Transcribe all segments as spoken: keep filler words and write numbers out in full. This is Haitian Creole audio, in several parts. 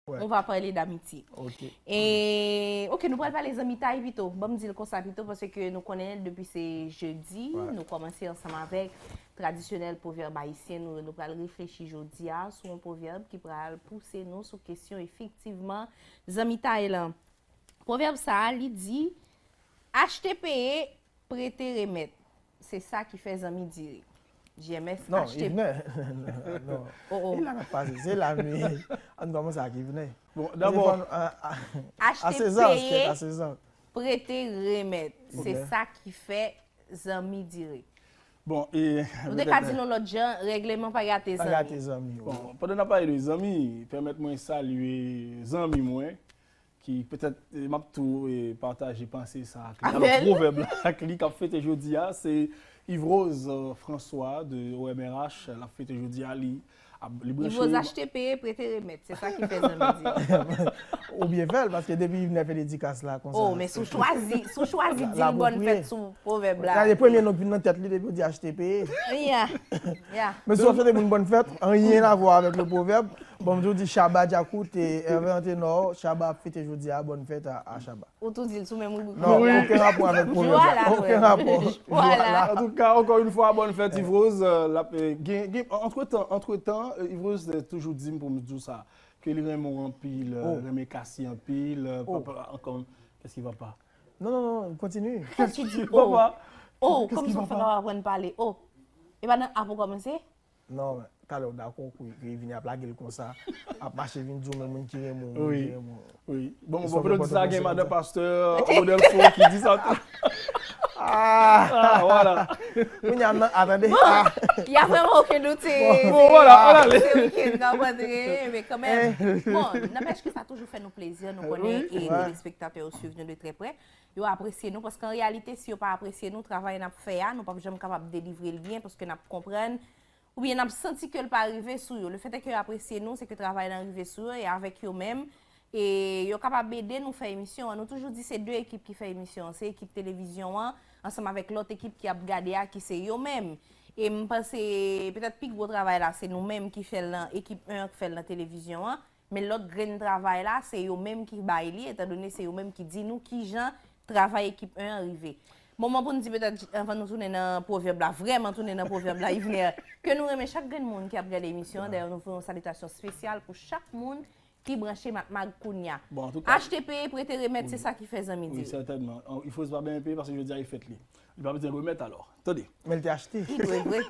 On va parler d'amitié. Ok. E, ok, nou pral pale zanmitay pito. Ban m di l konsa pito, paske nou konnen depi se jedi, nou kòmanse ansanm avèk tradisyonèl pwovèb ayisyen nou yo. Nou pral reflechi jodi a sou yon pwovèb ki pral pouse nou sou kesyon efektivman zanmitay lan. Pwovèb sa a, li di, achte peye, prete remèt. Se sa ki fè zanmi dire. G M S, non, achte. Yvner. Non. Oh, oh. E la k ap pase, se la, men ann kòmanse ak Yvner. Bon, dabò, achte, peye, prete, remèt. Se sa ki fè zanmi dire. Bon, e nou te ka di nou lòt jan, règleman pa gate zanmi. Pa gate zanmi, wi. Bon, pandan n ap pale de zanmi, pèmèt mwen salye zanmi mwen, ki petèt, e, m ap tou, e, pataje panse sa ak li. Alò, pwovèb la ak li k ap fete jodi a, se Yvrose, e, François de O M R H, l ap fete jodi a, li ap, li branche. Yvrose, achte, peye, prete, remèt. Se sa ki fè zanmi dire. Ou byen fè l, paske depi Yvner fè dedikas la konsa. Oh, men si w chwazi, si w chwazi di l bòn fèt sou pwovèb la. Gade premye non k vin nan tèt li depi w di achte, peye. Yeah, yeah. Men si w ap swete moun bòn fèt, anyen a vwa avèk le pwovèb. Bon, m toujou di Shabba Djakout e Hervé Antenor, Shabba ap fete jodi a, bòn fèt a, a Shabba. Ou tou di l sou menm ribrik. Non, okenn rapò avèk pwovèb la. Okenn rapò. Vwala. Antouka, ankò yon fwa, bòn fèt Yvrose, e, l ap, e, gen, gen, antretan, antretan, e, Yvrose, e, toujou di m pou m di w sa, ke li renmen w anpil, e, renmen Cassie anpil, e, papa, ankò, qu'est-ce qui va pas? Non, non, non, continue. Qu'est-ce qui dit? Oh, oh, kòmsi w fè kapab aprann pale. Oh, e pa nan ap ou kòmanse? Non, men, talè w dakò ke, ke Yvner ap lage l konsa, ap mache vin di w, men moun ki renmen w, moun ki renmen w. Wi. Bon, bon, pandan w di sa, gen madan pastè Rodolfo ki di sa tou. Ah, vwala. Kounye a, nan, a, tande. Bon, y a vrèman okenn dout, se, bon, vwala, ann ale. Se wikenn k ap rantre, men kanmenm. Bon, nanpèch ke sa toujou fè nou plezi, nou konnen, e telespektatè yo swiv nou de trè prè. Yo apresye nou, paske an reyalite, si yo pa apresye nou, travay n ap fè a, nou p ap janm kapab delivre l byen, paske n ap konprann, oubyen n ap santi ke l pa rive sou yo. Lefètèke yo apresye nou, se ke travay lan rive sou yo, e avèk yo menm, e yo kapab ede nou fè emisyon an. Nou toujou di se de ekip ki fè emisyon an, se ekip televizyon an, ansanm avèk lòt ekip ki ap gade a, ki se yo menm. E m panse, petèt pi gwo travay la, se nou menm ki fè l nan, ekip en an ki fè l nan televizyon an. Men lòt grenn travay la, se yo menm ki bay li, etandone se yo menm ki di nou kijan travay ekip en an rive. Moman pou n di petèt, anvan nou tounen nan pwovèb la, vrèman tounen nan pwovèb la, Yvner, ke nou renmen chak grenn moun ki ap gade emisyon an. Dayè, nou voye yon salitasyon espesyal pou chak moun ki branche Matmag kounya. Bon, antouka, achte, peye, prete, remèt, se sa ki fè zanmi dire. Wi, sètènman. An, Yvrose pa byen peye paske jodi a e fèt li. Li pa bezwen remèt alò. Tande. Men l te achte. Li dwe vre.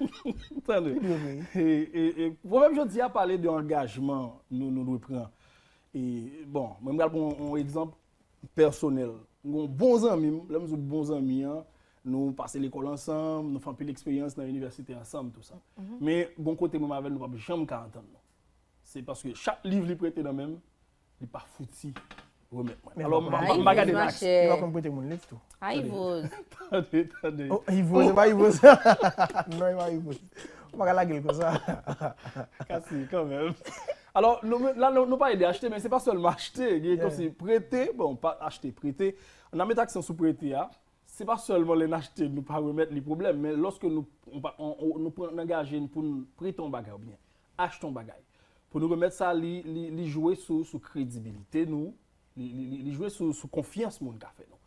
Tande. Li dwe vre. E, e, e, pwovèb jodi a pale de angajman nou, nou dwe pran. E, bon, mwen m pral pran yon, yon egzanp pèsonèl. M gen yon bon zanmi m, lè m di w bon zanmi an, nou pase lekòl ansanm, nou fè anpil eksperyans nan inivèsite ansanm, tou sa. Men, gon kote mwen avè l, nou p ap janm ka antann nou. Se paske chak liv li prete nan men m, li pa fouti remèt mwen. Alò, m pa, m pa gade nan aksyon. Li pa konn prete moun liv tou. Ay, Yvrose. Tande, tande. Oh, Yvrose, se pa Yvrose. Non, e pa Yvrose. Ou pa ka lage l konsa. Kasi, kanmenm. Alò, nou, la, nou, nou pale de achte, men se pa sèlman achte. Gen kòmsi prete, bon, pa achte, prete. N a met aksan sou prete a. Se pa sèlman lè n achte, nou pa remèt li pwoblèm, men lòske nou, on pa, on, on, nou pran, n angaje n pou n prete yon bagay oubyen achte yon bagay, pou nou remèt sa, li, li, li jwe sou, sou kredibilite nou, li, li, li, li jwe sou, sou konfyans moun ka fè nou.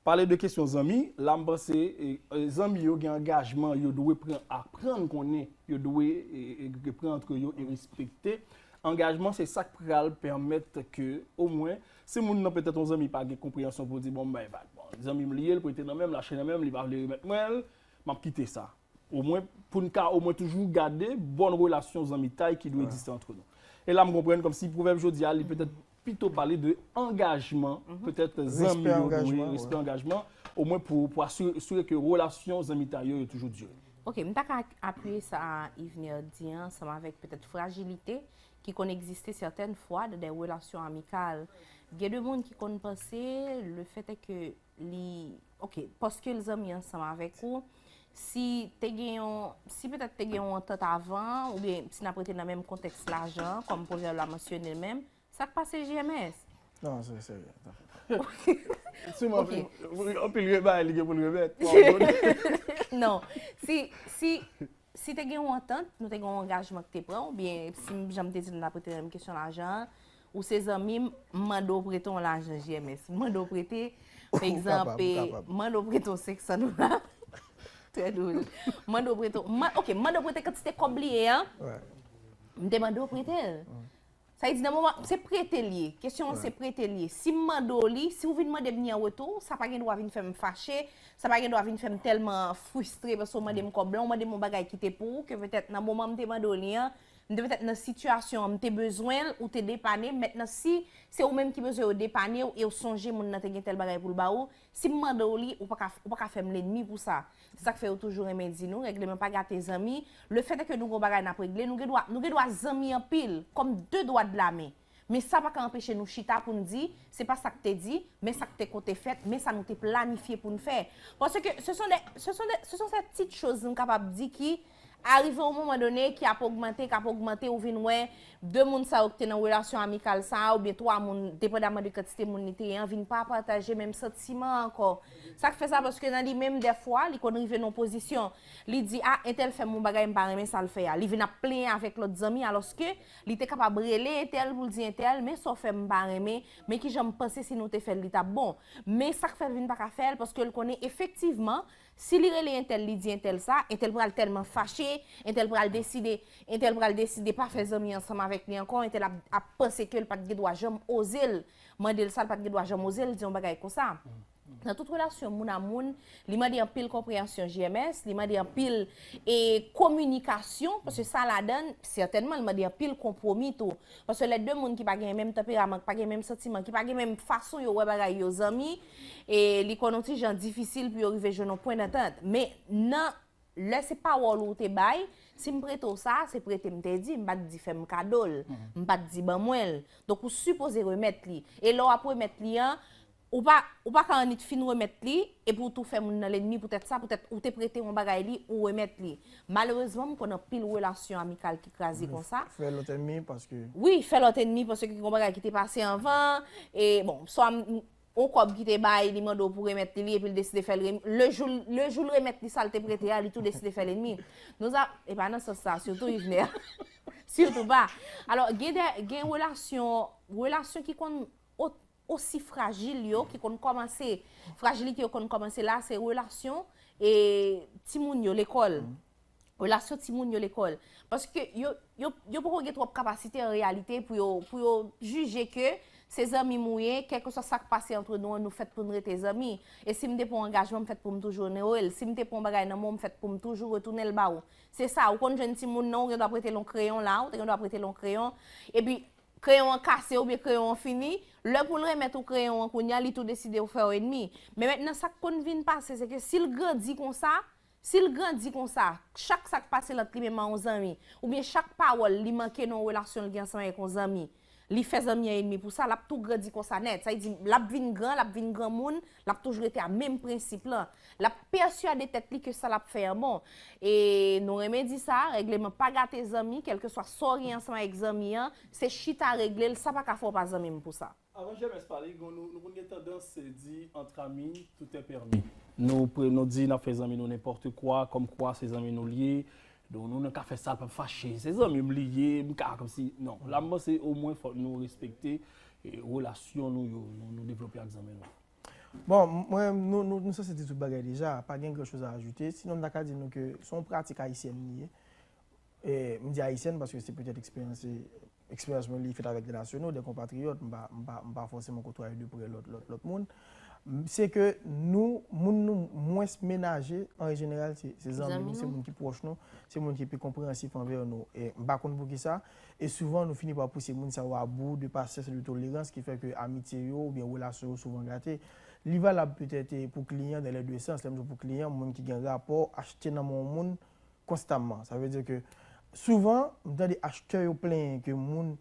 Pale de kesyon zanmi, la m panse, e, e, zanmi yo gen angajman yo dwe pran, aprann konnen yo dwe, e, e, e, pran antre yo e respekte. Angajman, se sa k pral pèmèt ke, omwen, si moun nan petèt yon zanmi pa gen konpreyansyon pou di, bon, m bay vag. Bon, zanmi m li ye, l prete nan men m, l achte nan men m, li pa vle remèt mwen l, m ap kite sa. Omwen, pou n ka omwen toujou gade bòn relasyon zanmitay ki dwe egziste antre nou. E la, m konprann kòmsi pwovèb jodi a, li petèt pito pale de angajman, petèt zanmi yo dwe, respè angajman, omwen pou, pou asire, asire ke relasyon zanmitay yo, yo toujou dire. Ok, m ta ka apiye sa Yvner di an, ansanm avèk petèt frajilite ki konn egziste sètèn fwa nan de relasyon amikal. Gen de moun ki konn panse, lefètèke li, ok, paske l zanmi ansanm avèk ou, si te gen yon, si petèt te gen yon antant avan, oubyen si n ap rete nan menm kontèks lajan, kòm pwovèb la mansyone l menm, sa k pase G M S? Non, se serye. Si m anpil, anpil remèt, li gen pou l remèt. Non, si, si, si te gen yon antant, nou te gen yon angajman ki te pran, oubyen si m, jan m te di l, n ap rete nan menm kesyon lajan an, Ou se zanmi m, m mande w prete yon lajan J M S. M mande w prete, pa egzanp, m mande w prete yon senk san dola. Trè dwòl. M mande w prete, ok, m mande w prete kantite kòb li ye an. M te mande w prete l. Sa vle di nan moman, se prete l ye. Kesyon an se prete l ye. Si m mande w li, si w vin mande m li an retou, sa pa gen dwa vin fè m fache, sa pa gen dwa vin fè m tèlman fristre paske w mande m kòb lan, w mande m yon bagay ki te pou ou, ke petèt nan moman m te mande w li an, m te petèt nan sitiyasyon an, m te bezwen l, ou te depane m. Mentnan, si se ou menm ki bezwen yo depane w e w sonje moun nan te gen tèl bagay pou l ba ou, si m mande w li, ou pa ka, ou pa ka fè m lènmi pou sa. Se sa k fè yo toujou renmen di nou, règleman pa gate zanmi. Lefètèke nou gen yon bagay n ap regle, nou gen dwa, nou gen dwa zanmi anpil, kòm de dwa de la men. Men sa pa ka anpeche nou chita pou n di, se pa sa k te di, men sa k te konte fèt, men sa nou te planifye pou n fè. Paske ce sont des, ce sont des, ce sont ces petites choses nou kapab di ki arive yon moman done ki ap ogmante, k ap ogmante, ou vin wè de moun sa yo ki te nan relasyon amikal sa a, oubyen twa moun, depandaman de kantite moun li te ye an, vin pa pataje menm santiman ankò. Sa k fè sa, paske nan li menm, dèfwa, li konn rive nan yon pozisyon, li di, a, entèl fè m yon bagay, m pa renmen sa l fè a. Li vin ap plenyen avèk lòt zanmi, alòske li te kapab rele entèl pou l di entèl, men sa w fè m pa renmen, men kijan m panse si nou te fè l, li t ap bon. Men sa k fè l vin pa ka fè l, paske l konnen efektivman, si li rele entèl, li di entèl sa, entèl pral tèlman fache, entèl pral deside, entèl pral deside pa fè zanmi ansanm avèk li ankò, entèl ap, ap panse ke l pa t gen dwa janm oze l mande l sa, l pa t gen dwa janm oze l di yon bagay konsa. Nan tout relasyon moun a moun, li mande anpil konpreyansyon J M S, li mande anpil e kominikasyon, paske sa ladan, sètènman, li mande anpil konpwomi tou. Paske lè de moun ki pa gen menm tanperaman, ki pa gen menm santiman, ki pa gen menm fason yo wè bagay yo zanmi, e li konn yon ti jan difisil pou yo rive jwenn yon pwen dantant. Men nan lè se pawòl ou te bay, si m prete w sa, se prete m te di, m pa t di fè m kado l, m pa t di ban mwen l. Donk ou sipoze remèt li. E lè w ap remèt li an, ou pa, ou pa ka annik fin remèt li, epi w tou fè moun nan lènmi poutèt sa, poutèt ou te prete yon bagay li, ou remèt li. Malerezman, m konn anpil relasyon amikal ki kraze konsa. Fè lòt ènmi paske. Wi, fè lòt ènmi paske gen yon bagay ki te pase anvan, e bon, swa m, yon kòb ki te bay, li mande w pou remèt li li, epi l deside fè l lènmi. Le jou, le jou l remèt li sa l te prete a, li tou deside fè l lènmi. Nou sa, e pa nan sans sa, sitou Yvner. Sitou pa. Alò, gen de, gen relasyon, relasyon ki konn o-, osi frajil yo, ki konn kòmanse, frajilite yo konn kòmanse la, se relasyon e timoun yo lekòl. Relasyon timoun yo lekòl. Paske yo, yo, yo poko gen twòp kapasite an reyalite pou yo, pou yo jije ke se zanmi m ou ye, kèlkeswa sa k pase antre nou an, nou fèt pou n rete zanmi. E si m te pran yon angajman, m fèt pou m toujou onore l. Si m te pran yon bagay nan men w, m fèt pou m toujou retounen l ba ou. Se sa, ou konn jwenn timoun nan, ou gen dwa prete l yon kreyon la, ou te gen dwa prete l yon kreyon, epi kreyon an kase oubyen kreyon an fini, lè pou l remèt ou kreyon an kounye a, li tou deside ou fè w ènmi. Men mentnan, sa k konn vin pase, se ke si l grandi konsa, si l grandi konsa, chak sa k pase l ant li menm ak yon zanmi, oubyen chak pawòl li manke nan yon relasyon l gen ansanm avèk yon zanmi, li fè zanmi an ènmi pou sa, l ap tou grandi konsa nèt. Sa vle di, l ap vin gran, l ap vin granmoun, l ap toujou rete a menm prensip lan. L ap pèswade tèt li ke sa l ap fè an bon. E nou renmen di sa, règleman pa gate zanmi, kèlkeswa sa w gen ansanm avèk zanmi an, se chita regle l, sa pa ka fè w pa zanmi m pou sa. Avan J M S pale, nou, nou konn gen tandans di, entre amis, tout est permis. Nou, pre- nou di n ap fè zanmi nou nenpòt kwa, kòmkwa se zanmi nou l ye. Donk, nou, nou ka fè sa, l p ap fache. Se zanmi m li ye, m ka kòmsi, non. La, m panse omwen fòk nou respekte e, relasyon nou yo, nou, nou devlope ak zanmi nou. Bon, mwen, nou, nou, nou sanse di tout bagay deja, pa gen gran choz a ajoute. Sinon, m ta ka di nou ke se yon pratik ayisyèn li ye. E, m di ayisyèn paske se petèt eksperyans, eksperyans mwen li fèt avèk de nasyonal, de konpatriyòt, m pa, m pa, m pa fòseman kotoye de prè lòt, lòt, lòt moun. M, se ke nou, moun nou mwens menaje, an jeneral, se, se zanmi nou, se moun ki pwòch nou, se moun ki pi konpreyansif anvè nou. E m pa konn poukisa, e souvan nou fini pa pouse moun sa yo a bout de pasyans e de tolerans ki fè ke amitye yo oubyen relasyon yo souvan gate. Li valab petèt, e, pou kliyan dans les deux sens, lè m di pou kliyan, moun ki gen rapò, achte nan men yon moun, konstamman. Sa vle di ke souvan, m tande achtè yo plenyen ke moun,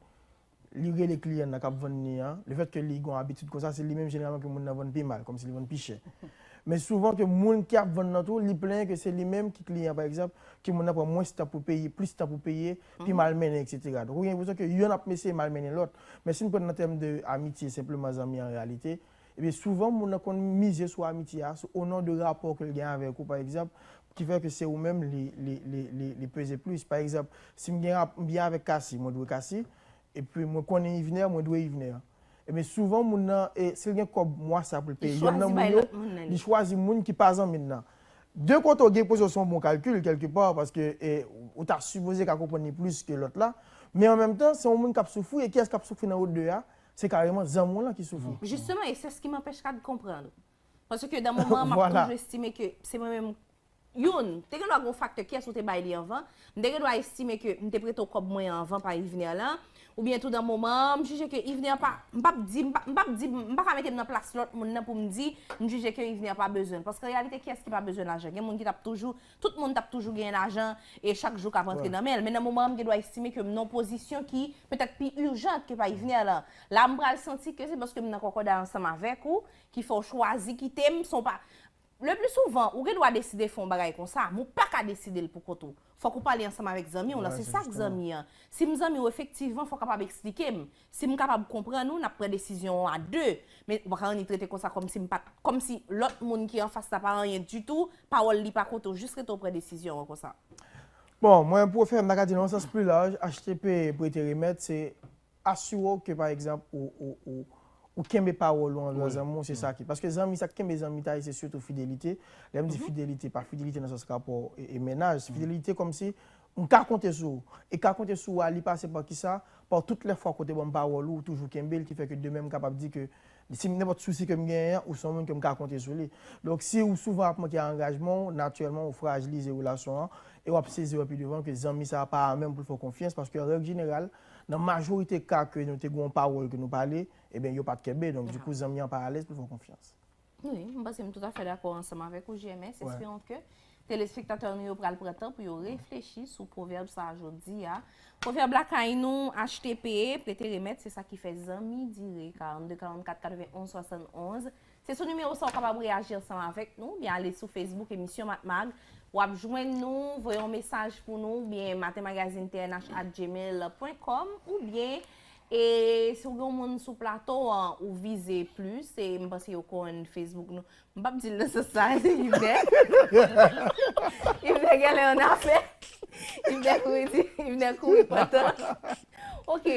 li rele kliyan nan k ap vann li an, lefètke li gen yon abitid konsa, se li menm jeneralman ke moun nan vann pi mal, kòmsi li vann pi chè. Men souvan ke moun ki ap vann nan tou, li plenyen ke se li menm ki kliyan, pa egzanp, ke moun nan pran mwens tan pou peye, plis tan pou peye, pi malmennen, etsetera. Donk, ou gen enpresyon ke yonn ap eseye malmennen lòt. Men si n pran nan tèm de amitye, senpleman zanmi an reyalite, ebyen, souvan, moun nan konn mize sou amitye a, sou, o non de rapò ke l gen avèk ou, pa egzanp, ki fè ke se ou menm li, li, li, li, li peze plis. Pa egzanp, si m gen rap-, m byen avèk Kasi, mwen dwe Kasi, Epi mwen konnen Yvner, mwen dwe Yvner. Ebyen, souvan, moun nan, e, si l gen kòb mwa sa pou l peye yonn nan moun yo, li chwazi moun ki pa zanmi l nan. De kote, w gen enpresion se yon bon kalkil, kèlkepa, paske, e, ou ta sipoze ka konprann li plis ke lòt la. Men an menm tan, se yon moun k ap soufri, e kiyès k ap soufri nan ou de a? Se kareman zanmi w lan ki soufri. Jisteman, e se s ki m anpeche Kad konprann. Paske nan moman an, m ap toujou estime ke se mwen menm youn, te gen dwa gen yon faktè kiyès ou te bay li anvan. M te gen dwa estime ke m te prete w kòb mwen an anvan pa Yvner lan. Oubyen tou nan moman an, m jije ke Yvner pa, m p ap di, m pa, m p ap di, m pa ka mete m nan plas lòt moun nan pou m di, m jije ke Yvner pa bezwen l. Paske an reyalite, kiyès ki pa bezwen lajan? Gen moun ki t ap toujou, tout moun t ap toujou gen lajan e chak jou k ap antre nan men l. Men nan moman an, m gen dwa estime ke m nan yon pozisyon ki petèt pi ijan ke pa Yvner lan. La, m pral santi ke se paske m nan kòkòday ansanm avèk ou ki fè w chwazi kite m, se yon pa, Le pli souvan, ou gen dwa deside fè yon bagay konsa, men ou pa ka deside l pou kont ou. Fòk ou pale ansanm avèk zanmi w lan, se sa k zanmi an. Si m zanmi w, efektivman, fò w kapab eksplike m. Si m kapab konprann ou, n ap pran desizyon an a de. Men ou pa ka annik trete konsa kòmsi m pa t, kòmsi lòt moun ki anfas la pa anyen ditou, pawòl li pa konte w, jis rete w pran desizyon an konsa. Bon, mwen, pou fè, m ta ka di nan yon sans pli laj, H T P, prete remèt, se asire w ke, pa egzanp, ou, ou, ou, ou kenbe pawòl ou anvè zanmi w, se sa ki. Paske zanmi, sa k kenbe zanmitay, se sitou fidelite. Lè m di fidelite, pa fidelite nan sans rapò e, e mennaj. Fidelite kòmsi m ka konte sou ou. E ka konte sou ou a, li pase pa kisa? Pa tout lè fwa kote ban m pawòl ou, ou toujou kenbe l, ki fè ke demen m kapab di ke si m, nenpòt sousi ke m genyen an, ou se yon moun ke m ka konte sou li. Donk, si ou souvan ap manke a angajman w, natirèlman, ou frajilize relasyon an, e w ap sezi wè pi devan ke zanmi sa a pa a menm pou l fè w konfyans, paske an règ jeneral, nan majorite ka ke nou te gen yon pawòl ke nou pale, ebyen, yo pa t kenbe. Donk, dikou, zanmi an pa alèz pou l fè w konfyans. Wi, m panse m toutafè dakò ansanm avèk ou, J M S. Esperons que telespektatè nou yo pral pran tan pou yo reflechi sou pwovèb sa a jodi a. Pwovèb lakay nou, H T P, prete remèt, se sa ki fè zanmi dire. Karannde karannkat katrevenn onz swasannonz. Se sou nimewo sa a ou kapab reyaji ansanm avèk nou, oubyen ale sou Facebook emisyon Matmag. W ap jwenn nou, voye yon mesaj pou nou, oubyen matenmagazin T N H at gmail pwen kòm, oubyen, e, si w gen yon moun sou plato an ou vize plis, e m panse yo konn Facebook nou. M p ap di l nan sans sa, se Yvner. Yvner genlè annafè. Yvner kouri di, Yvner kouri pantan. Ok,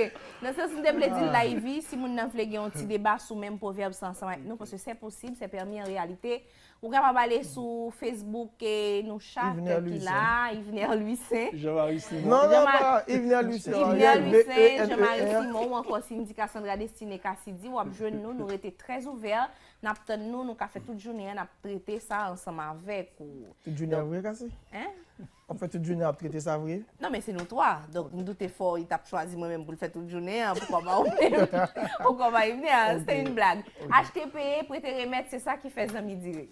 nan sans m te vle di l la, Ivy, si moun nan vle gen yon ti deba sou menm pwovèb sa ansanm avèk nou, paske se posib, se pèmi an reyalite. Ou kapab ale sou Facebook, e, nou chak ki la, Yvner Louissaint. Jean-Marie Simon. Non, non, pa Yvner Louissaint. Yvner Louissaint, Jean-Marie Simon, ou ankò Cindy Cassandra Destiné Cassidy, w ap jwenn nou, nou rete trè ouvè. N ap tann nou, nou ka fè tout jounen an, n ap trete sa ansanm avèk ou. Tout jounen an vre, Cassie? Hein? W ap fè tout jounen ap trete sa vre? Non, men se nou twa. Donk, m doute fò li t ap chwazi mwen menm pou l fè tout jounen an, poukwa pa ou menm? Poukwa pa Yvner? Se yon blag. H T P, prete remèt, se sa ki fè zanmi dire.